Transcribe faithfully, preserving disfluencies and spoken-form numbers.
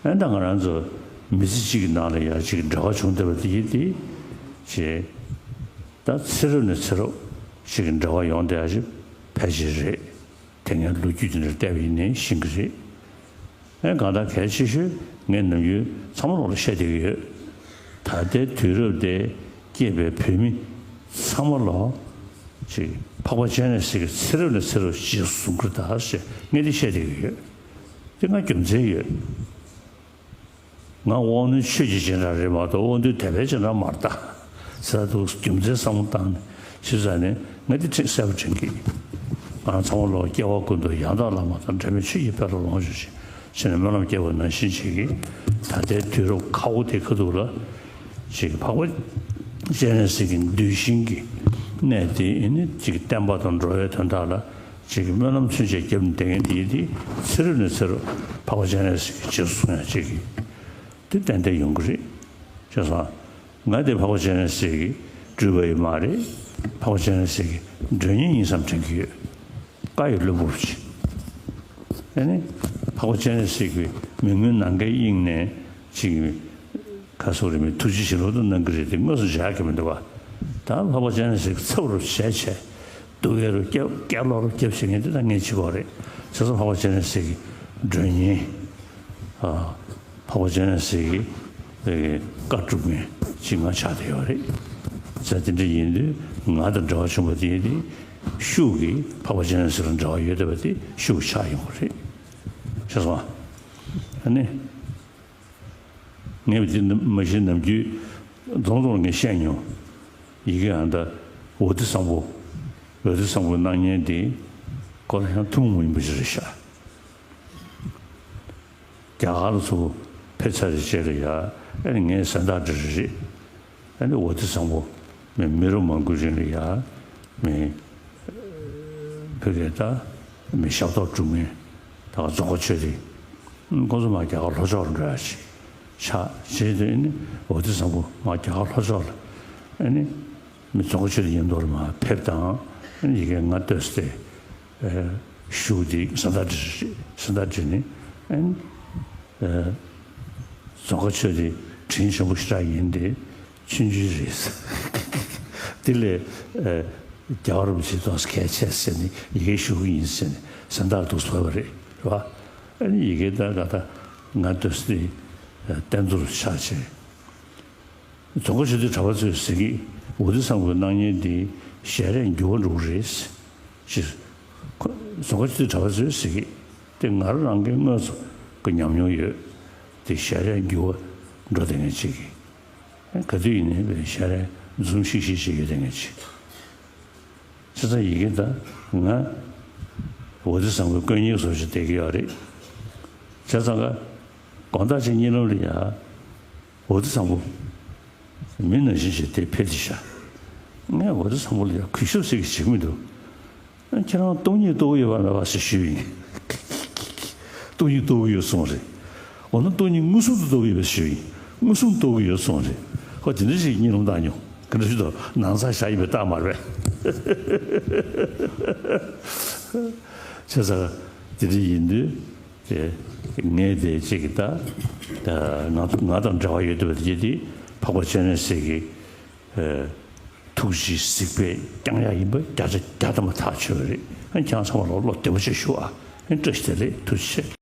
ཨེ་ད་ང་རང་ཚོ་མི་ཚེ་གཅིག་གི་ནང་ལ་ཡ་གཅིག་འབྲེལ་བ་བྱུང་བསྡད་པ་དེ་ཡིན་ཏེ། ཅེས། ད་ཚེ་རབས་ནས་ཚེ་རབས་ཅིག་གི་འབྲེལ་བ་ཡོང་བསྡད་ཡ་ཞིག་ཕལ་ཆེར་རེད། དེ་ངས་ལོ་རྒྱུས་དེ་འདྲ་བལྟས་པ་ཡིན་ནའི་ཤེས་ཀྱི་རེད། ཨེ་གང་ལྟར་གལ་ཆེ་ཤོས་ངས་ནམ་རྒྱུན་ཚང་མ་ལོག་ལ་བཤད་བསྡད་ཀྱི་ཡོད། ད་ལྟའི་དུས་རབས་དེ་སྐྱེས་པའི་བོད་མི་ཚང་མ་ལོག་ཅིག་འཕགས་པ་སྤྱན་རས་གཟིགས་ཀྱི་ཚེ་རབས་ནས་ཚེ་རབས་རྗེས་སུ་བཟུང་གི་རེད་ད་ཞེས་ངས་འདི་བཤད་བསྡད་ཀྱི་ཡོད། དེ་ང་རྒྱུ་མཚན་ཡོད། ང་དབང་རྣོན་ཆོས་ཀྱི་སྤྱན་རས་རེད་མ་གཏོགས་དབང་རྣོན་དད་པའི་སྤྱན་རས་མ་རེད་ད། ཟེར་འདུག་རྒྱུ་མཚན་བསམ་བློ་བཏང་ནས་ཞིབ་ཚགས་ནས་ང་འདི་ཁྲིད་གསལ་པོ་དྲན་གྱི། ང་ཚང་མ་ལོག་སྐྱེ་བ་ཀུན་ཏུ་ཡང་དག་བླ་མ་དང་འབྲལ་མེད་ཆོས་ཀྱི་དཔལ་ལ་ལོངས་སྤྱོད་ཅིང་ཞེས་ནས་སྨོན་ལམ་བསྐྱེད་པ་ནང་བཞིན་བྱེད་ཀྱི། ད་ལྟའི་དུས་རབས་ཁ་བོ་དེ་ཁ་ཐུག་ལ་ཅིག་འཕགས་པ་སྤྱན་རས་གཟིགས་ཀྱི་གདུལ་ཞིང་གི་གནས་དེ་ཨེ་ནི་ཅིག་བསྟན་པ་དང་འགྲོ་བའི་དོན་དག་ལ། ཅིག་གི་སྨོན་ལམ་ཚུན་ཆད་བརྒྱབ་ནས་བསྡད་མཁན་དེ་ཡིན་དེ་ཚེ་རབས་ནས་ཚེ་རབས་འཕགས་པ་སྤྱན་རས་གཟིགས་ཀྱི་རྗེས་སུ་བཟུང་ཡ་ཅིག་གི་དེ་ཏན་ཏན་ཡོང་གི་རེད། ཅེས་སོང་། ང་དེ་འཕགས་པ་སྤྱན་རས་གཟིགས་ཀྱི་སྤྲུལ་པ་ཡིན་མ་རེད། འཕགས་པ་སྤྱན་རས་གཟིགས་ཀྱི་མགྲོན་གཉེར་ཡིན་བསམ་དྲན་གྱི་ཡོད། བཀའ་ཡི་བློན་པོ་ཅིག་ཨ་ནི་འཕགས་པ་སྤྱན་རས་གཟིགས་ཀྱི་མི་མངོན་ནམ་མཁའི་དབྱིངས་ནས་ཅིག་ག་སོགས་རེ་མི་ཐུགས་རྗེ་ཞིང་ལོ་ཏོག་གནང་གི་རེད་དེ་དངོས་སུ་མཇལ་གི་མི་འདུག་བ། ད་འཕགས་པ་སྤྱན་རས་གཟིགས་ཚབ་རུ་བྱས་བྱས་སྡུག་ཡ་རུ་སྐྱབས་སྐྱབས་ལོག་རུ་སྐྱབས་བྱེད་མཁན་དེ་ད་ངས་བྱེད་དགོས་རེད། བྱས་ཙང་འཕགས་པ་སྤྱན་རས་གཟིགས་ཀྱི་མགྲོན་གཉེར། ཨ། འཕགས་པ་སྤྱན་རས་གཟིགས་ཀྱི་བཀའ་སྒྲུབ་མཁན་ཅིག་ང་ཆགས་བསྡད་ཡོད་རེད། བྱས་ཙང་དེ་འདྲ་ཡིན་དུས་ང་དང་འབྲེལ་བ་བྱུང་བ་དེ་ཡིན་དེ་ཤུགས་ཀྱིས་འཕགས་པ་སྤྱན་རས་གཟིགས་ལ་འབྲེལ་བ་ཡོད་བསྡད་པ་དེ་ཤུགས་ཆགས་ཡོང་གི་རེད། ཤེས་སོང་ཨ། ཨ་ནི། ངས་འདི་མ་གཞི་ནམ་རྒྱུན་རྫོང་རྫོང་ངས་བཤད་མྱོང་། ཡི་གེ་ཨ་ད་འོ་ཏི་བཟང་པོ། འོ་ཏི་བཟང་པོའི་སྣང་བརྙན་འདི་ཁོ་ལ་ཡང་ཐུན་མོང་མ་ཡིན་པ་ཞིག་རེད་ཤག་རྒྱ་གར་ལ་ཚུར་ཕེབས་ཚར་རེད་བྱས་རེད་ཡ། ཨ་ནི་ངས་གཟེངས་རྟགས་འདྲ་རེད་རེད། ཨ་ནི་འོ་ཏི་བཟང་པོ་མི་མི་རབས་མང་པོའི་རིང་ལ་ཡ་མི་བོད་སྐད་ད་མི་ཞབས་ཏོག་སྒྲུབ་མཁན་ད་རྫོང་དཀར་ཆོས་སྡེ་ཁོང་ཚོ་མར་རྒྱ་གར་ལྷོ་ཕྱོགས་ལ་འགྲོ་ཡ་ཞིག་ཆགས་བྱས་དུས་ཨ་ནི་འོ་ཏི་བཟང་པོ་མར་རྒྱ་གར་ལྷོ་ཕྱོགས་ལ་ཨ་ནི་མི་རྫོང་དཀར་ཆོས་སྡེ་མཉམ་དུ་ལ་མར་ཕེབས་དང་ཨ་ནི་ཡི་གེ་ང་ལྟོས་ཏེ། ཨ། ཞུ་དེ་གཟེངས་རྟགས་འདྲི་རེད། གཟེངས་རྟགས་འདྲི་ནི་ཨ་ནི་ཨ་རྫོང་དཀར་ཆོས་སྡེ་དྲིན་ཆེན་པོ་ཞེ་དྲག་ཡིན་ཏེ་ཆུང་ཆུང་རེད། དེ་ལས་ཨ་རྒྱལ་བ་རིན་པོ་ཆེ་ཏོག་ཙམ་གལ་ཆེ་ཟེར་ནས་ཡི་གེ་ཞུ་གི་ཡིན་ཟེར་ནས་གཟེངས་རྟགས་འདུག་བཟོས་པ་རེད། རེད་བ། ཨ་ནི་ཡི་གེ་ད་ག་ད་ང་ལྟོས་ཏེ་ཨ་བསྟན་རྫོང་ཆགས་བྱས། རྫོང་དཀར་ཆོས་སྡེའི་གྲྭ་པ་ཚོས་ཟེར་གི། འོ་ཏི་བཟང་པོའི་སྣང་བརྙན་འདི་ཞལ་རས་འགྱུར་བ་འགྲོ་གི་རེད། ཅེས། ཁོ་རྫོང་དཀར་ཆོས་སྡེའི་གྲྭ་པ་ཚོས་ཟེར་གི། དེ་ང་རང་གི་དངོས་སུ་གི་ཉམས་མྱོང་ཡོད། དེ་ཞལ་རས་འགྱུར་བ་འགྲོ་བསྡད་མཁན་ཅིག་གི། ག་དུས་ཡིན་ནའི་ཞལ་རས་འཛུམ་ཤིག་ཤིག་ཅིག་ཡོད་བསྡད་མཁན་ཅིག་བྱས་ཙང་ཡི་གེ་ད་ང་འོ་ཏི་བཟང་པོའི་དཀོན་གཉེར་བཟོ་ཞིག་བསྡད་ཀྱི་ཡོད་རེད། བྱས་ཙང་ཀ་དགོང་དག་ཅིག་གཉིད་ལམ་ལ་ཡ་འོ་ཏི་བཟང་པོ་མི་ནང་བཞིན་བྱས་དེ་ཕེབས་ཏེ་ཤག་ངས་འོ་ཏི་བཟང་པོ་ལ་ཡ་གུས་ཞབས་ཟེར་གི་བྱེད་མི་འདུག་ཁྱེད་རང་སྟོང་ཉིད་རྟོགས་ཀྱི་ཡོད་པ་མེད་པ་ཞེས་ཞུས་ཡིན། སྟོང་ཉིད་རྟོགས་ཀྱི་ཡོད་གསུངས་རེད། འོ་ན་སྟོང་ཉིད་མངོན་སུམ་དུ་རྟོགས་ཀྱི་ཡོད་པ་ཞུས་ཡིན། མངོན་སུམ་རྟོགས་ཀྱི་ཡོད་གསུངས་རེད། ཧོ་དེ་འདྲ་ཞིག་གཉིད་ལམ་བཏང་མྱོང་། ག་འདྲ་ཞིག་དང་ནང་ཚགས་བཞག་ཡིན་པའི་རྟགས་མ་རེད་པས། བྱས་ཙང་དེ་འདྲ་ཡིན་དུས་དེ་ངས་དེ་གཅིག་གི་ད་ང་ང་དང་འབྲེལ་བ་ཡོད་འདུག་པ་དེ་དེ་འཕགས་པ་སྤྱན་རས་གཟིགས་ཀྱི་ཐུགས་རྗེའི་གཟིགས་པས་བསྐྱངས་ཡག་ཡིན་པ་བརྒྱ་ཆ་བརྒྱ་ཐམ་པ་ཐག་ཆོད་པ་རེད། ཁྱེད་རང་ཚང་མ་ལ་བློ་བདེ་པོ་བྱས་ཞུ་ཨ། བཀྲ་ཤིས་བདེ་ལེགས། ཐུགས་རྗེ་ཆེ།